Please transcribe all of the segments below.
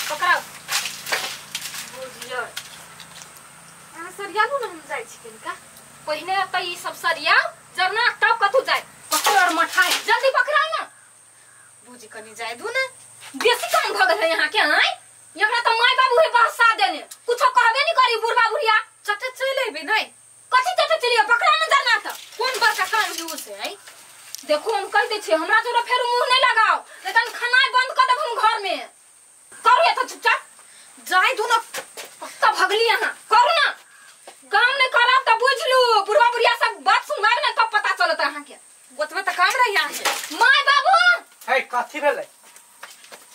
पकड़ाओ बुझियो अहाँ सरियालू ने हम जाइ छी कनिका पहिने त ई सब सरियाओ जरना तब कतू जाय पकड़ और मठाई जल्दी पकड़ाओ ना बुझी कनी जाय दू ना बेसी काम भ गेल है यहाँ के आय एकरा त my बाबू है बहसा देने कुछो कहबे नहीं करी बुढ़बा बुढ़िया चटे चल एबे नहीं कथी चटे चलिए पकड़ा ना जरना त कोन बड़का काम है से आई देखो हम कह दे छी हमरा जोरा फेर मुंह नहीं लगाओ लेकिन खाना बंद कर देब हम घर में करू ये तो चुपचाप जाय दू ना पक्का भगली यहाँ करू ना काम नहीं करब त बुझ लू बुढ़वा बुढ़िया सब बात सुनबाब ना तब पता चलत अहाँ के ओतबे त काम रही यहाँ के my बाबू हे कथी भेलै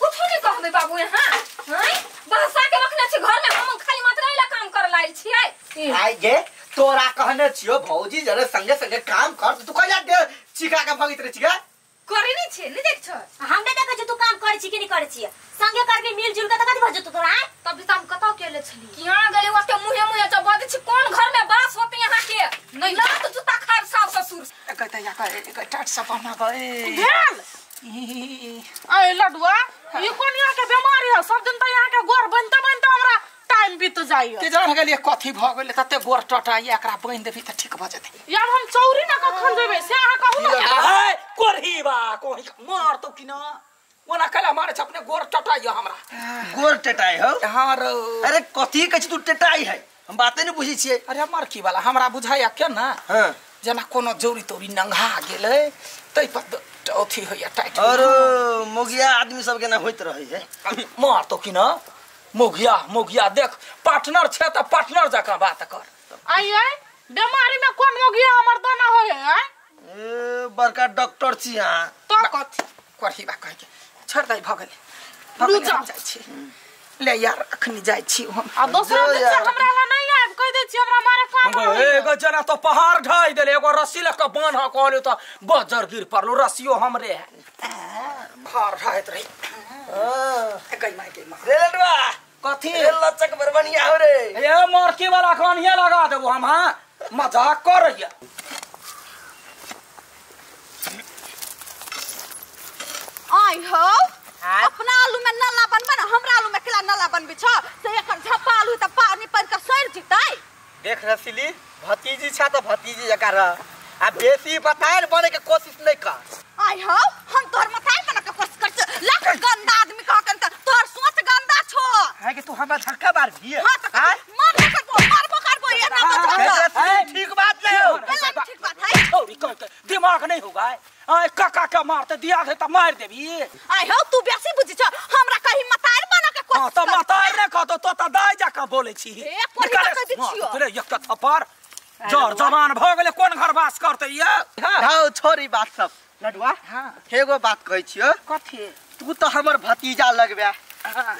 कुछो नहीं कहबे बाबू यहाँ हैं बहसा के रखने छी घर में हम खाली मात्र एला काम कर लाइल छियै आई गे तोरा कहने छियो भौजी जरे संगे संगे काम कर तू कहिया दे चिका के भगित रे चिका करे नहीं छे नहीं देख छ हम नहीं देखै छी तू काम करै छी कि नहीं करै छी संगे करबी मिल जुल के त कथि भ जेतौ तोरा तब त हम कतौ केले छली किया गेले ओते मुहे मुहे ज बद छी कोन घर में बास होते यहाँ के नहीं लात जूता खाब सास ससुर कहता या कह टाट सफा ना गए भेल ए लडुआ ई कोन यहाँ के बीमारी है सब दिन त यहाँ के गोर बनते बनते हमरा टाइम बीत जाइए के जान गेलिए कथी भ गेलै तते गोर टटाई एकरा बांधि देबी त ठीक भ जेतै यार हम चौरी ना कखन देबै से अहाँ कहू ना हे कोरही बा कोही मार तो कि ना ओना कला मारे छ अपने गोर टटाई हमरा गोर टटाई हो हां रो अरे कथी कहै छी तू टटाई है हम बाते नहीं बुझै छियै अरे मार की वाला हमरा बुझाया के ना हां जेना कोनो जौरी तौरी नंगा गेलै तै पर अथी होइया टाइट और मोगिया आदमी सब के ना होइत रहै है मार तो कि ना मोगिया मोगिया देख पार्टनर छे त पार्टनर जकाँ बात कर आई आई बीमारी में कोन मोगिया हमर दाना होय है ए बड़का डॉक्टर छी अहाँ तो कथी करही बा कह के छोड़ दई भ गेलै लू जा जाइ छी ले यार अखनी जाइ छी हम आ दोसरा दिन से हमरा ला नहीं आब कह दे छी हमरा मारे काम एगो जना तो पहाड़ ढाई देले एगो रस्सी ल के बान्ह कहले त बजर गिर पड़लो रस्सियो हमरे है पहाड़ ढाइत रही हां गई माई गई माई रे लडुआ कथी रे लचक बरबनिया हो रे ए मरकी वाला खनिया लगा देबो हम हां मजाक कर रहिया आई हो अपना आलू में नल्ला बनबे ना हमरा आलू में केला नल्ला बनबे छ से एकर झप्पा आलू त पानी पर के सड़ जितै देख रसीली भतीजी छ त भतीजी जका रह आ बेसी बतायल बने के कोशिश नहीं कर आई हो हम तोहर मथाई बना के कोशिश कर छ लाख गंदा आदमी कह के त तोहर सोच गंदा छो है कि तू हमरा धक्का मार भी हां त मारबो करबो मारबो करबो ये ना बच ठीक बात नहीं हो ठीक बात है छोरी कह के दिमाग नहीं होगा आय काका के मारते दिया दे त मार देबी आई हो तू बेसी बुझी छ हमरा कहीं मतार बना के कोशिश हां त मतार ने कहतो तो त दाइ जका बोलै छी ए कोनी कह दै छियो तोरे एक थप्पड़ जर जवान भ गेलै कोन घर वास करतै ये हां छोरी बात सब लडुआ हां एगो बात कहै छियो कथी तू त हमर भतीजा लगबे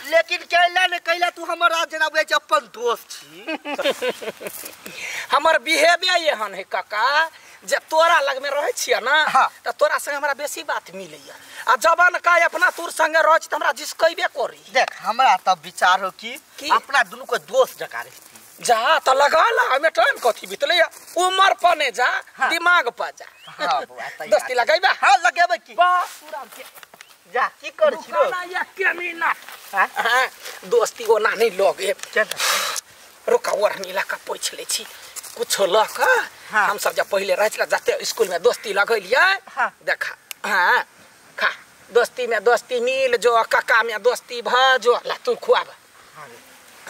लेकिन कैला ने कैला तू हमर जेना बुझै छी अपन दोस्त छी हमर बिहेवियर एहन है काका जे तोरा लग में रहै छियै ना त तोरा संगे हमरा बेसी बात मिलैया आ जवान का अपना तोर संगे रहै छी त हमरा जिसकैबे करी देख हमरा त विचार हो कि अपना दुनू को दोस्त जका रही जा त लगा ला हमें टाइम कथी बितलै उमर पर ने जा दिमाग पर जा हां बौआ दोस्ती लगैबा हां लगेबै की वाह पूरा के जा की कर छी रो ना एक मिनट हां दोस्ती ओना नहीं लगे रुका ओढ़नी ला के पोछि लै छी कुछो ल के हम सब जब पहले रहै छला जाते स्कूल में दोस्ती लगेलियै देखा हां खा दोस्ती में दोस्ती मिल जो काका में दोस्ती भ जो ला तू खुआब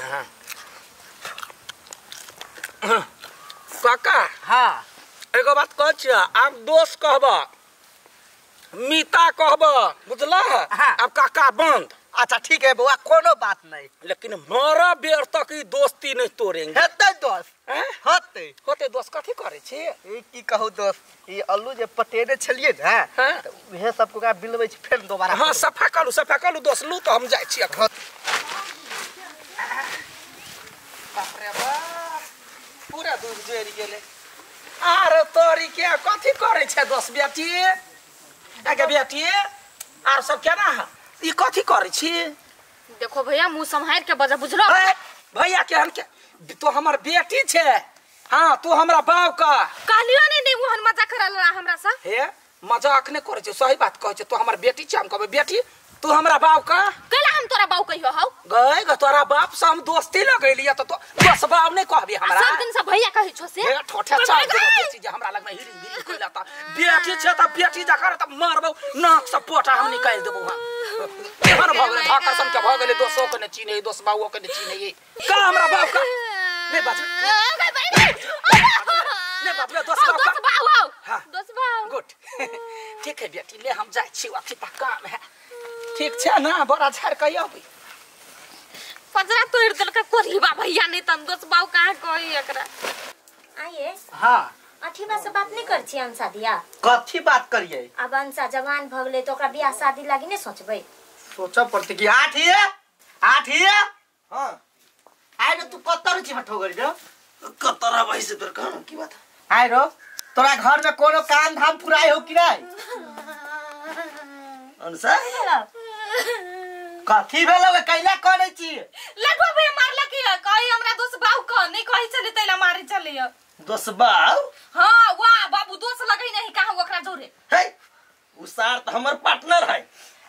हां काका हां एगो बात कहै छियै आब दोस्त कहब मीता कहब बुझला अब काका बंद अच्छा ठीक है बउआ कोनो बात नहीं लेकिन मरा बेर तक ई दोस्ती नहीं तोड़ेंगे हेतै दोस्त होतै होतै दोस्त कथी करै छी ई की कहू दोस्त ई आलू जे पटेने छलियै ने त उहे सब को बिलबै छी फेर दोबारा हां सफा करू दोस्त लू त हम जाइ छी अखन बाप रे बाप पूरा दूध जरि गेलै आर तोरी के कथी करै छै दोस्त बेटी आगे बेटी आर सब केना है ई कथी करै छी देखो भैया मुंह सम्हार के बजा बुझलो भैया के हम के तो हमर बेटी छे हां तू हमरा बाप का कहलियो नहीं नहीं ओहन मजाक करल हमरा से हे मजाक नै करै छै सही बात कहै छै तू हमर बेटी छै हम कहबै बेटी तू हमरा बाप का कैला हम तोरा बाप कहियो हौ गए ग तोरा बाप से हम दोस्ती लगैलिया त तो दोस बाप नहीं कहबी हमरा। सब दिन से भैया कहै छो से ए ठोठे चाल देबो बेसी जे हमरा लगमे हिरिंग बिरिंग कइला त बेटी छै त बेटी जकर त मारबौ नाक से पोटा हम निकालि देबौ। हम एहन भ गेलै धाकर सन के भ गेलै दोसो के ने चिन्है दोस बाबो के ने चिन्है का हमरा बाप का नहीं बाजबे नहीं बाजबे दोस बाप दोस बाप हां दोस बाप गुड ठीक है बेटी ले हम जाइ छी अथी तक काम है ठीक छै ना बड़ा झाड़ के अबै पजरा तोड़ देलक कोरीबा भैया नहीं तन दोस बाऊ कहां कही एकरा। आइए हां अथी बा से बात नहीं कर छी अंशा दिया। कथी बात करिए? अब अंशा जवान भ गेलै त ओकरा बियाह शादी लागी ने सोचबै। सोचब पड़तै कि आठ ही हां आइ रे तू कत्तर छी हठो गरी रे कत्तर भाई से तोर कहन की बात आइ रो तोरा घर में कोनो काम धाम पुराई हो कि नहीं? अंशा कथी भेलो कैला करै छी? लगो भैया मारला की कही हमरा दोस बाऊ कह नहीं कही चले तैला मारे चले दोस बाऊ। हां वाह बाबू दोस लगई नहीं कहा ओकरा जोरे हे उ सार त हमर पार्टनर है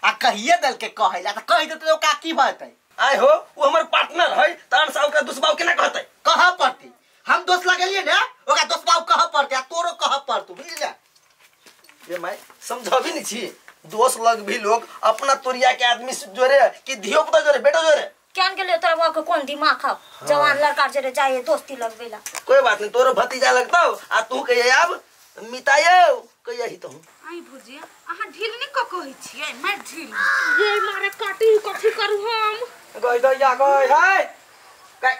आ कहिए दल के कहैला त कहि देतै ओका की भतै? आय हो उ हमर पार्टनर है त अंशा ओकरा दोस बाऊ केना कहतै? कह पड़तै हम दोस लगलिए ने ओकरा दोस बाऊ कह पड़तै आ तोरो कह पड़तौ बुझली ने। ये my समझबी नहीं छी दोस लग भी लोग अपना तोरिया के आदमी से जोरे कि धियो पुता जोरे बेटो जोरे केन गेले तोरा बाप के कोन दिमाग हौ जवान लड़का जोरे जाए दोस्ती लगबेला। कोई बात नहीं तोरो भतीजा लगतौ आ तू कहिए आब मितायो कहिए ही तो आई भुजिया अहाँ ढील नि क कहै छियै मैं ढील ये मारे काटी कथी करू हम गई दैया गई है गई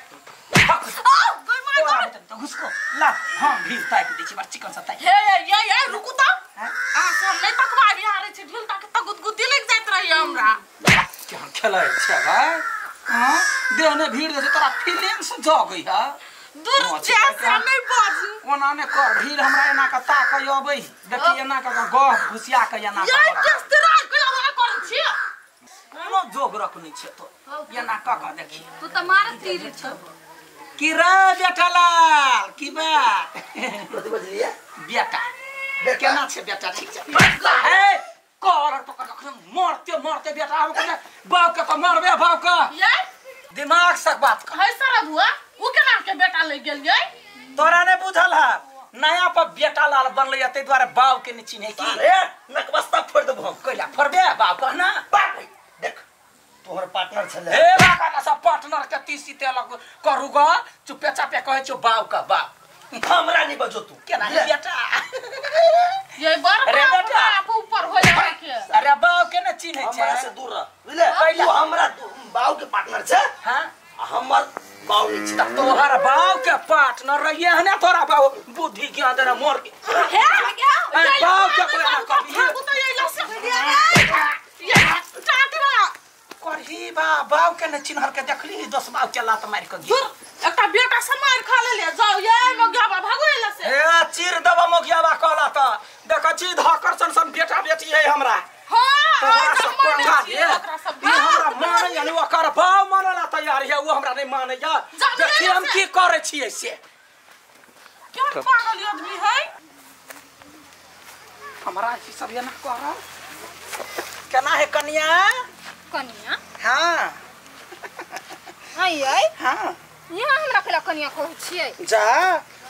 आ गई मार तो घुसको ला हम ढील ताक दै छी बड़ चिकन से ताक। हे ये ये रुकू त आ हम नहीं तकवा बिहारे छी ढील ताक त गुदगुदी लग जाइत रही हमरा। केहन खेलै छै भाई हां देह ने भीड़ दे तोरा फीलिंग्स जगै है दूर जा से नहीं बाजू ओना ने कर भीड़ हमरा एना के ताक अबै देखी एना के गह घुसिया के एना ये केस्तरा के कर छी कोनो जोग रखने छै तो एना क क देखी तू त मार तीर छ की रे बेटा लाल की बात कथि बजलिए बेटा केना छै बेटा ठीक छै ए कर पकड़ कखन मरते मरते बेटा हम कने बाप के त मरबे बाप के ये दिमाग से बात कर है सारा धुआ उ केना के बेटा ले गेल ये तोरा ने बुझल है नया पर बेटा लाल बनलै तै दुआरे बाप के ने चिन्हे की ए नकबस्ता फोड़ देबो हम कैला फोड़बे बाप कहना बाप देख तोहर पार्टनर छले ए बाका का सब पार्टनर के तीसी तेल करू ग चुपे चापे कहै छौ बाप का बाप हमरा नहीं बजो तू केना है बेटा ये बड़ बाप ऊपर हो जाए के। अरे बाप के ने चिन्हे छै हमरा से दूर रह बुझले तू हमरा बाप के पार्टनर छै। हां हमर बाप नहीं छै तोहर बाप के पार्टनर रहिए है ना तोरा बाप बुद्धि ज्ञान देना मोर के हे बाप के कोई ना कभी तो ये लस ये चाटरा करही बा बाप के ने चिन्हर के देखली दोस बाप के लात मार के दूर एकटा बेटा से मार खा ले ले जाओ ये मोगियाबा भागो एला से ए चीर दबा मोगियाबा कहला त देख छी धकर सन सन बेटा बेटी है हमरा। हां तोरा सब पंगा ले ई हमरा मानै यानी ओकर बाप मानला तैयार है वो हमरा नहीं मानै या देखी हम की करै छियै से क्यों पागल आदमी है हमरा ई सब एना कर केना है कन्या कन्या। हां आई आई हां यहाँ हमरा केला कन्या कहै छियै जा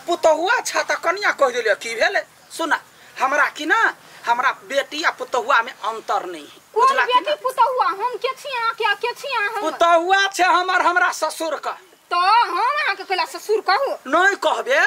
पुतहुआ छा त कन्या कह देलियै की भेलै सुना हमरा की ना हमरा बेटी आ पुतहुआ में अंतर नहीं है। कोन बेटी पुतहुआ हम के छी अहाँ के के छी अहाँ? पुतहुआ छै हमर हमरा ससुर का। तो हम अहाँ के केला ससुर कहू? नहीं कहबे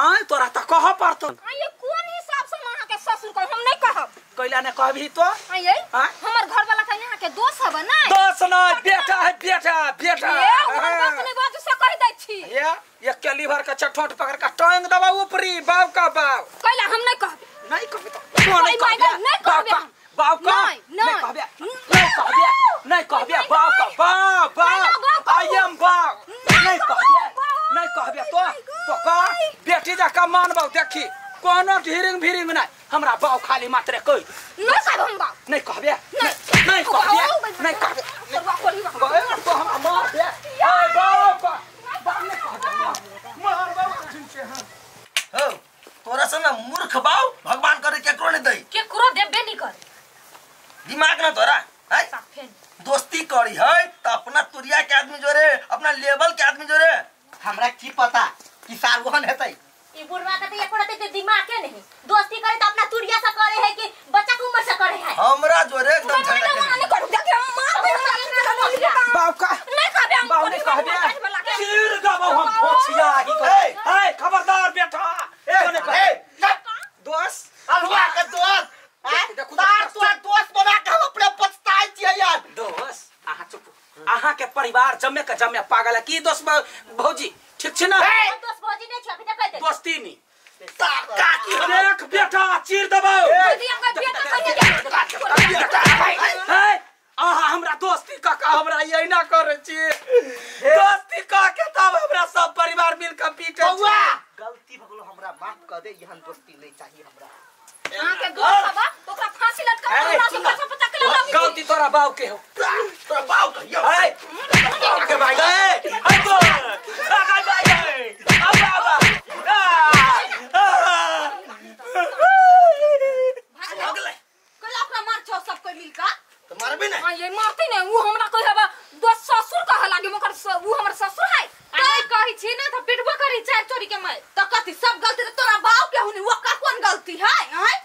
आय तोरा त कह पड़तो। आय कोन हिसाब से हम अहाँ के ससुर कहब? हम नहीं कहब। कैला ने कहबी तो? आय हमर घर वाला का यहाँ के दोष हबे नहीं? दोष नहीं बेटा है बेटा बेटा। ए हमर दोष नहीं बाजू से कह दै छी। ये एक के लीवर के चठोट पकड़ के टांग दबा ऊपरी बाप का बाप। कैला हम नहीं कहबे। नहीं कहबे तो नहीं कहबे नहीं कहबे बाप का नहीं कहबे नहीं कहबे नहीं कहबे बाप का बाप बाप I am बाप नहीं कहबे नहीं कहबे तो का बेटी जा का मानबौ देखी कोनो ढिरिंग भिरिंग नहीं हमरा बाप खाली मात्र कह नहीं कहब हम बाप नहीं कहबे नहीं कहबे नहीं कहबे तो हमरा मार दे ए बाप बाप नहीं कहबे मार बाप चिंचे हां हो तोरा से ना मूर्ख बाऊ भगवान करे केकरो नहीं दई केकरो देबे नहीं कर दिमाग ना तोरा है दोस्ती करी है त अपना तुरिया तुरिया के आदमी जोरे अपना लेवल के आदमी जोरे हमरा की पता कि साल वहन हेतै। ई बुढ़वा के त एको रति दिमाग के नहीं दोस्ती करे त अपना तुरिया से करे है कि बच्चा के उम्र से करे है। हमरा जोरे एकदम झगड़ा नहीं करू देख हम मार दे हमरा बाप का नहीं कहबे हम बाप नहीं कहबे चीर गबो हम फोछिया ही कर। ए खबरदार बेटा ए दोस्त अलुआ के दोस्त तार तोरा दोस्त बना के हम अपने पछताए छियै यार। दोस्त अहाँ चुप अहाँ के परिवार जमे के जमे पागल है की दोस्त भौजी ठीक छै ना? दोस्त भौजी नहीं छै अभी तक कह दे दोस्ती नहीं काकी देख बेटा चीर देबौ ए अहाँ हमरा दोस्ती काका हमरा एना करै छी दोस्ती का के तब हमरा सब परिवार मिल के पीटे। बौआ गलती भ गेलो हमरा माफ कर दे एहन दोस्ती नहीं चाहिए हमरा। अहाँ के दोस्त बा ओकरा फांसी लटका हमरा से पैसा पता के लगा गलती तोरा बाप के हो तोरा बाप कहियो ए बाप के भाई ए तो काका भाई अब बाबा हो गेलै कोला ओकरा मार छौ सब कोई मिलका त मारबे नै। हां ये मारते नै उ हमरा कहबा दोस्त ससुर कह लागे ओकर उ हमर ससुर है नहीं कहै छी ना त पिटबो करी चार चोरी के मैं त कथि सब गलती त तोरा बाप के हुनी ओकर कोन गलती है? आय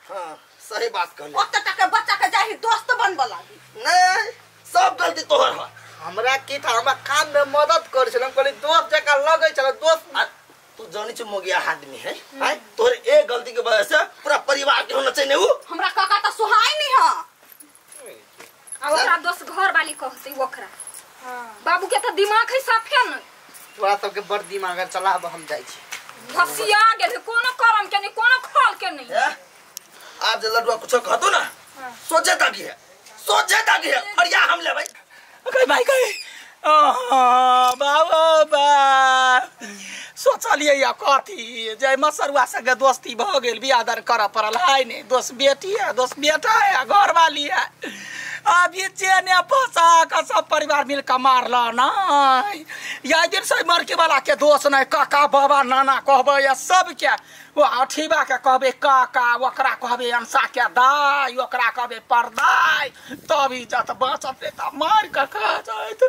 हां सही बात कहले ओत टका बच्चा के जाही दोस्त बनब लागी। नहीं सब गलती तोहर है। हमरा की था हमरा काम में मदद कर छल हम कहली दोस्त जका लगै छल दोस्त। तू जानी छ मोगिया आदमी है हैं तोहर एक गलती के वजह से पूरा परिवार के होना चाहिए उ हमरा काका त सुहाई नहीं है आ ओकरा दोस्त घर वाली कहते ओकरा। हां बाबू के त दिमाग है साफे न तोरा सबके बड़ दिमाग है चलाब हम जाइ छी घसिया गेल कोनो करम के नहीं कोनो खल के नहीं। आप जे लडुआ कुछ कहतो ना सोचे ताकि है सोचे ताकि है फरिया हम लेबै। कई भाई कई बाबा बा सोचलिए या कथी जे मसरुआ संगे दोस्ती भ गेल बियाह दान करऽ पड़ल है ने दोस्त बेटी है दोस्त बेटा है घरवाली है अभी चेने फंसा के सब परिवार मिल के मारल नहीं या दिन से मरके वाला के दोस्त नहीं काका बाबा नाना कहबै या सबके वो अठीबा के कहबै काका ओकरा कहबै अंसा के दाई ओकरा कहबै परदाई तब इज्जत बचत त मार के खा जाइत।